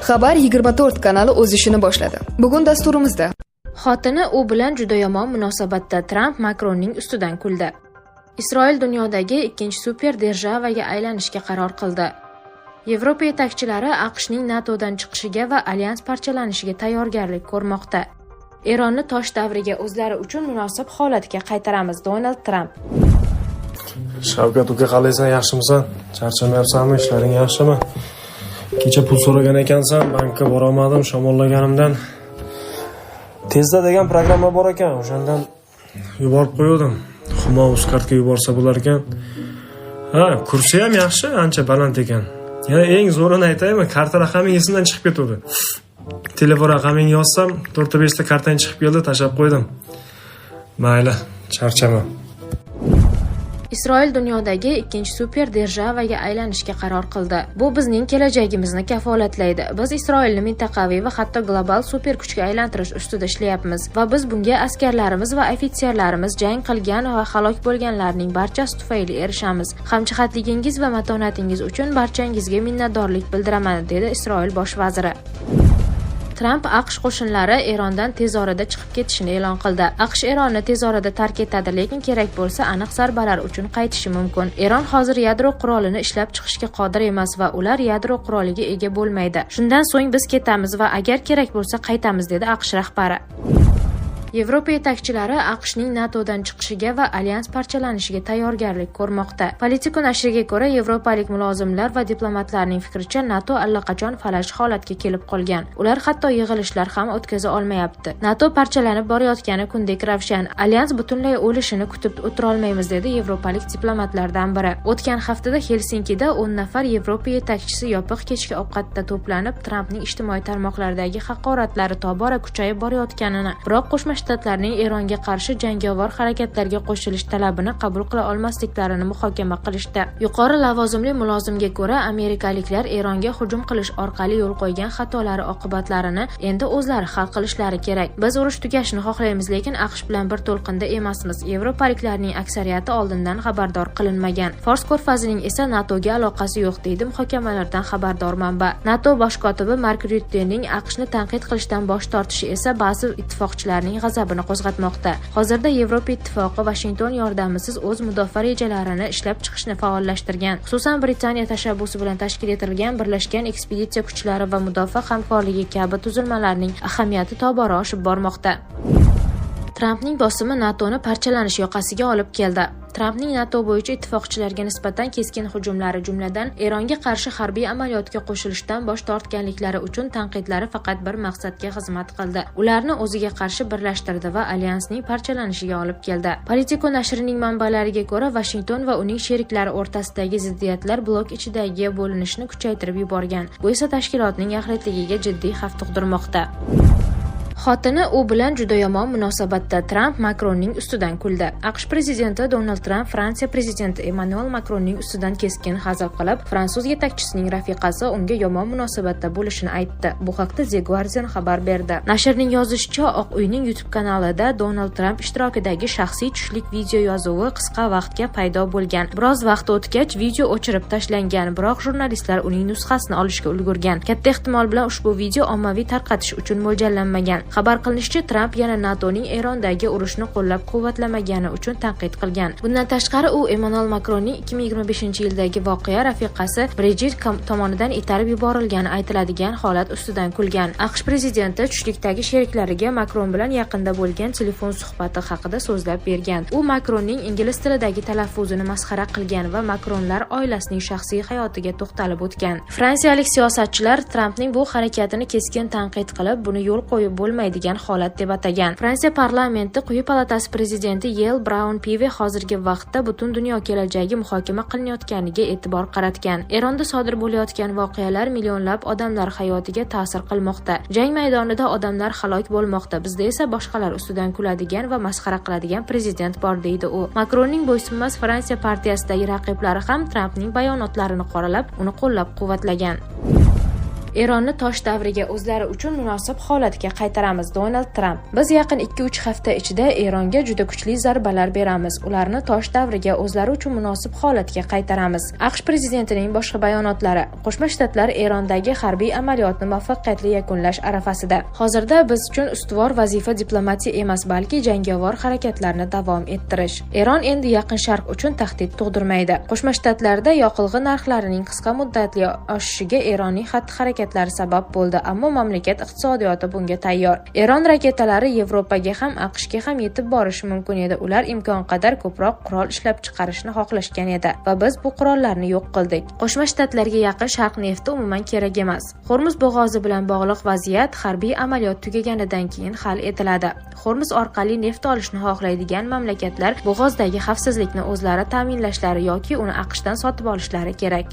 Xabar 24 kanali o'z ishini boshladi. Bugun dasturimizda Xotini u bilan juda yomon munosabatda. Tramp Makronning ustidan kuldi. Isroil dunyodagi ikkinchi super держава ga aylanishga qaror qildi. Yevropa yetakchilari AQShning NATOdan chiqishiga va alyans parchalanishiga tayyorgarlik ko'rmoqda. Eronni tosh davriga, o'zlari uchun munosib holatga qaytaramiz – Donald Tramp. Shavkat uka, qalaysan, yaxshimisan? Charchamayapsanmi, ishlaring yaxshimi? Kecha pul so'ragan ekansan, bankka borolmadim shamollaganimdan. Tezda degan programma bor ekan, o'shandan yuborib qo'yuvdim. Humo Uzcardga yuborsa bo'lar ekan. Ha, kursi ham yaxshi, ancha baland ekan. Yana eng zo'rini aytaymi, karta raqaming esimdan chiqib ketuvdi. Telefon raqamingni yozsam, to'rtta beshta kartang chiqib keldi, tashlab qo'ydim. Mayli, charchama. Isroil dunyodagi ikkinchi super держава ga aylanishga qaror qildi. Bu bizning kelajagimizni kafolatlaydi. Biz Isroilni mintaqaviy va hatto global super kuchga aylantirish ustida ishlayapmiz va biz bunga askarlarimiz va ofitserlarimiz jang qilgan va halok bo'lganlarning barchasi tufayli erishamiz. Hamjihatligingiz va matonatingiz uchun barchangizga minnatdorlik bildiraman, dedi Isroil bosh vaziri. Tramp AQSh qo'shinlari Erondan tez orada chiqib ketishini e'lon qildi. AQSh Eronni tez orada tark etadi, lekin kerak bo'lsa, aniq zarbalar uchun qaytishi mumkin. Eron hozir yadro qurolini ishlab chiqishga qodir emas va ular yadro quroliga ega bo'lmaydi. Shundan so'ng biz ketamiz va agar kerak bo'lsa, qaytamiz, dedi AQSh rahbari. Yevropa yetakchilari AQShning NATOdan chiqishiga va alyans parchalanishiga tayyorgarlik ko'rmoqda. Politico nashriga ko'ra, yevropalik mulozimlar va diplomatlarning fikricha, NATO allaqachon falaj holatga kelib qolgan. Ular hatto yig'ilishlar ham o'tkaza olmayapti. NATO parchalanib borayotgani kundek ravshan. Alyans butunlay o'lishini kutib o'tirolmaymiz, dedi yevropalik diplomatlardan biri. O'tgan haftada Helsinkida 10 nafar Yevropa yetakchisi yopiq kechki ovqatda to'planib, Trampning ijtimoiy tarmoqlardagi haqoratlari tobora kuchayib borayotganini, biroq Qo'shma Shtatlarning Eronga qarshi jangovar harakatlarga qo'shilish talabini qabul qila olmasliklarini muhokama qilishdi. Yuqori lavozimli mulozimga ko'ra, amerikaliklar Eronga hujum qilish orqali yo'l qo'ygan xatolari oqibatlarini endi o'zlari hal qilishlari kerak. Biz urush tugashini xohlaymiz, lekin AQSh bilan bir to'lqinda emasmiz. Yevropaliklarning aksariyati oldindan xabardor qilinmagan. Fors ko'rfazining esa NATOga aloqasi yo'q, deydi muhokamalardan xabardor manba. NATO bosh kotibi Mark Ryuttening AQShni tanqid qilishdan bosh tortishi esa ba'zi ittifoqchilarning g'azabini qo'zg'atmoqda. Hozirda Yevropa Ittifoqi Vashington yordamisiz o'z mudofaa rejalarini ishlab chiqishni faollashtirgan. Xususan, Britaniya tashabbusi bilan tashkil etilgan Birlashgan ekspeditsiya kuchlari va mudofaa hamkorligi kabi tuzilmalarning ahamiyati tobora oshib bormoqda. Trampning bosimi NATOni parchalanish yoqasiga olib keldi. Trampning NATO bo'yicha ittifoqchilarga nisbatan keskin hujumlari, jumladan Eronga qarshi harbiy amaliyotga qo'shilishdan bosh tortganliklari uchun tanqidlari faqat bir maqsadga xizmat qildi. Ularni o'ziga qarshi birlashtirdi va alyansning parchalanishiga olib keldi. Politico nashrining manbalariga ko'ra, Vashington va uning sheriklari o'rtasidagi ziddiyatlar blok ichidagi bo'linishni kuchaytirib yuborgan. Bu esa tashkilotning axlatligiga jiddiy xavf tug'dirmoqda. Xotini u bilan juda yomon munosabatda. Tramp Makronning ustidan kuldi. AQSh prezidenti Donald Tramp Fransiya prezidenti Emmanuel Makronning ustidan keskin hazil qilib, fransuz yetakchisining rafiqasi unga yomon munosabatda bo'lishini aytdi. Bu haqda The Guardian xabar berdi. Nashrning yozishicha, Oq uyning YouTube kanalida Donald Tramp ishtirokidagi shaxsiy tushlik video yozuvi qisqa vaqtga paydo bo'lgan. Biroz vaqt o'tgach, video o'chirib tashlangan, biroq jurnalistlar uning nusxasini olishga ulgurgan. Katta ehtimol bilan ushbu video ommaviy tarqatish uchun mo'ljallanmagan. Xabar qilinishicha, Tramp yana NATOning Erondagi urushni qo'llab-quvvatlamagani uchun tanqid qilgan. Bundan tashqari, u Emmanuel Makronning 2025-yildagi voqea rafiqasi Brijit tomonidan itarib yuborilgani aytiladigan holat ustidan kulgan. AQSh prezidenti tushlikdagi sheriklariga Makron bilan yaqinda bo'lgan telefon suhbati haqida so'zlab bergan. U Makronning ingliz tilidagi talaffuzini masxara qilgan va Makronlar oilasining shaxsiy hayotiga to'xtalib o'tgan. Fransiyalik siyosatchilar Trampning bu harakatini keskin tanqid qilib, buni yo'l qo'yib bo'lmaydigan holat deb atagan. Fransiya parlamenti quyi palatasi prezidenti Yel Braun Pive hozirgi vaqtda butun dunyo kelajagi muhokama qilinayotganiga e'tibor qaratgan. Eronda sodir bo'layotgan voqealar millionlab odamlar hayotiga ta'sir qilmoqda. Jang maydonida odamlar halok bo'lmoqda. Bizda esa boshqalar ustidan kuladigan va masxara qiladigan prezident bor, deydi u. Makronning bo'ysunmas Fransiya partiyasidagi raqiblari ham Trampning bayonotlarini qoralab, uni qo'llab-quvvatlagan. Eronni tosh davriga, o'zlari uchun munosib holatga qaytaramiz – Donald Tramp. Biz yaqin 2-3 hafta ichida Eronga juda kuchli zarbalar beramiz. Ularni tosh davriga, o'zlari uchun munosib holatga qaytaramiz. AQSh prezidentining boshqa bayonotlari. Qo'shma Shtatlar Erondagi harbiy amaliyotni muvaffaqiyatli yakunlash arafasida. Hozirda biz uchun ustuvor vazifa diplomatiya emas, balki jangovar harakatlarni davom ettirish. Eron endi Yaqin Sharq uchun tahdid tug'dirmaydi. Qo'shma Shtatlarda yoqilg'i narxlarining qisqa muddatli oshishiga Eronning xatti-harakatlari sabab bo'ldi, ammo mamlakat iqtisodiyoti bunga tayyor. Eron raketalari Yevropaga ham, AQShga ham yetib borishi mumkin edi. Ular imkon qadar ko'proq qurol ishlab chiqarishni xohlashgan edi va biz bu qurollarni yo'q qildik. Qo'shma Shtatlarga Yaqin Sharq nefti umuman kerak emas. Xo'rmuz bo'g'ozi bilan bog'liq vaziyat harbiy amaliyot tugaganidan keyin hal etiladi. Xo'rmuz orqali neft olishni xohlaydigan mamlakatlar bo'g'ozdagi xavfsizlikni o'zlari ta'minlashlari yoki uni AQShdan sotib olishlari kerak.